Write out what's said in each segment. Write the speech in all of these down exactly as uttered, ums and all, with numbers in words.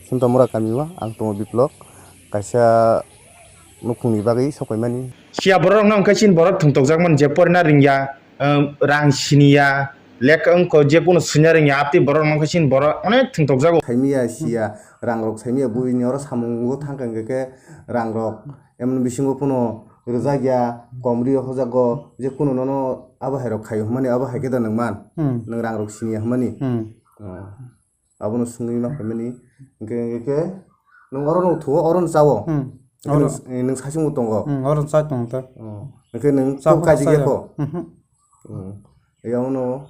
Sumtamura kami o ang tongo Biplok, kaisa nukhungni bagwi sok paimani. Siya borok no hwnkhe chini borok thwngtokjakmani je porina ringya, um, rang siniya, lek wngkho je kunu swina ringya, abtwi borok no hwnkhe chini borok onek thwngtokjago. Saimiya siya, rang rok saimiya, buini oro samung o thangkha hwnkhe khe rang rok emoni bisingo phano rwjak ya, kom rio hojago, je kunu nono abo hai rok khaio hwnmani, abo hai khe da nwng man, Hmm. nwng rang rok siniya hwnmani. Hmm. Oh. Abono swngwi ma phaimani, hwnkhe, hwnkhe khe nwng oro no thuo, oro no chao. Hmm. Hwnkhe Oro. nwng, nwng saichung bo tongo. Hmm, oro chai tongo ta. Oh. Hwnkhe nwng Chao tok kaji khe chaya. kho. Mhm. Hmm. Yaono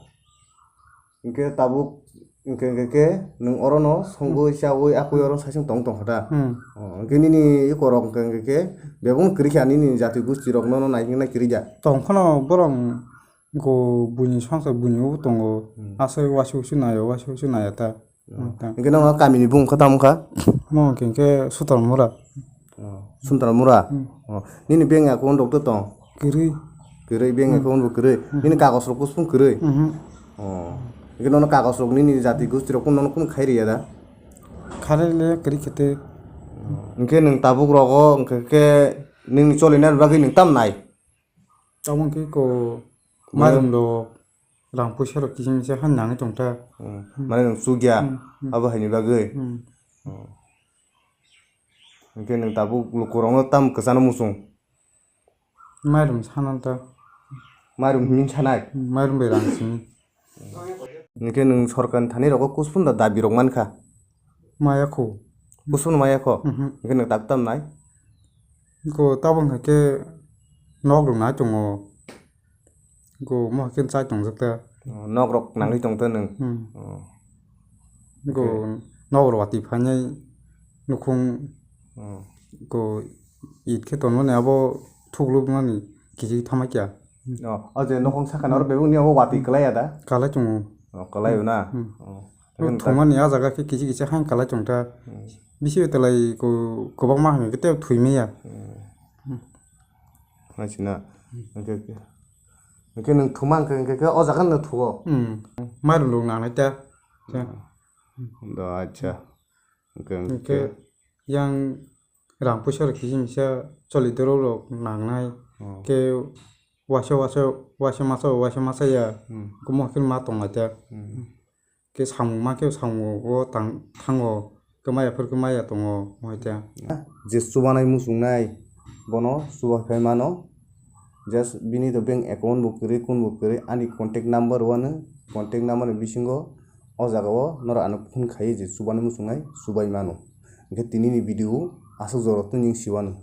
hwnkhe tabuk hwnkhe, hwnkhe khe nwng oro no songwi chawi akwi oro saichung tong tong kha ta. Hmm. Oh, hwnkhe nini iko rok hwnkhe, hwnkhe khe bebak no kwrwi kha nini jati gusti rok no, no nai hwnkhe nai kwrwi ja. Tong phano borok Go buini songsa buini bo tongo. Hmm. Aswk wasu wasu naio, wasu wasu naio ta. Hmm. Ta. Hwnkhe nono kamini bung kha tamo kha? Mo hwnkhe hwnkhe Sutal Mura. Oh, Sutal Mura? Hmm. Oh, nini bank account rok to tong? Kwrwi. Kwrwi, bank Hmm. account bo kwrwi. Hmm. Nini kagos rok kuchung kwrwi? Mhm. Oh. Hwnkhe nono kagos rok nini jati gosti rok nono kunu khai riya da? Kharwi le kwrwi khe te. Oh. Hwnkhe nwng tabuk rogo hwnkhe khe nini choli nani bagwi nwng tam nai? Tamo khe ko Mane mairum rok, rang puisa rok kisa misa han nangwi tong ta. Hmm. Hmm. Mane nwng chukya, Hmm, hmm. abo haini bagwi. Hmm. Hmm. Hwnkhe nwng tabuk lukurokno tam kwchano muchung? Mairum sana ta. Mairum himwi sanai? Hmm, mairum bai rang simi. Hwnkhe nwng sorkarni thani rogo kusphunda dabi rok mankha? Maya kho. Kusphunda maya kho? Mhm. Hwnkhe nwng tabuk tam nai? Ko tabuk hwnkhe khe nok rok nai tongo. Ko mo hwnkhe chai tongjak ta. Oh, nok rok nangwi tong ta nwng? Hmm. Oh. Ko Okay. nok rok watwi phainai nukhung Oh. ko it khe tonmani abo thuklubmani kisi thamakya. Oh, o je nokhong sakha Hmm. norok bebak ni abo watwi Hmm. kwlaiya da? Kalai tongo. Oh, kwlaio na? Hmm. Oh. Bo Hwnkhe thumani ah jaga khe kisi kisi haino kalai tong ta. Hmm. Bisi belai ko kwbangma hwnkhe tei thwi maya. Hmm. Hmm. Haisina. Hwnkhe, hwnkhe nwng thuma hwnkhe, hwnkhe khe o jaga no thuo. Hmm. Mairum rok nangnai ta. Hmm. Do acha. Hwnkhe, Hwnkhe hwnkhe. yang rang puisa rok kisi misa choli dorok rok nangnai. Hmm. Khe waisa, waisa, waisa masa, waisa masa ya. Hmm. Kwma khe ma tonglai ta. Hmm. Khe samung ma khe samung o tang-, thango, khe maya phar khe maya tongo, mohai ta. Je chubanai muchungnai, bono chubai phai mano. Just bini to bank account bo kwrwi, kun bo kwrwi, ani contact number wano, contact number ni bisingo o jaga o norok ano phone khai je chubanai muchungnai chubai mano. Hwnkhe tini ni video aswk jora twi ning siwano.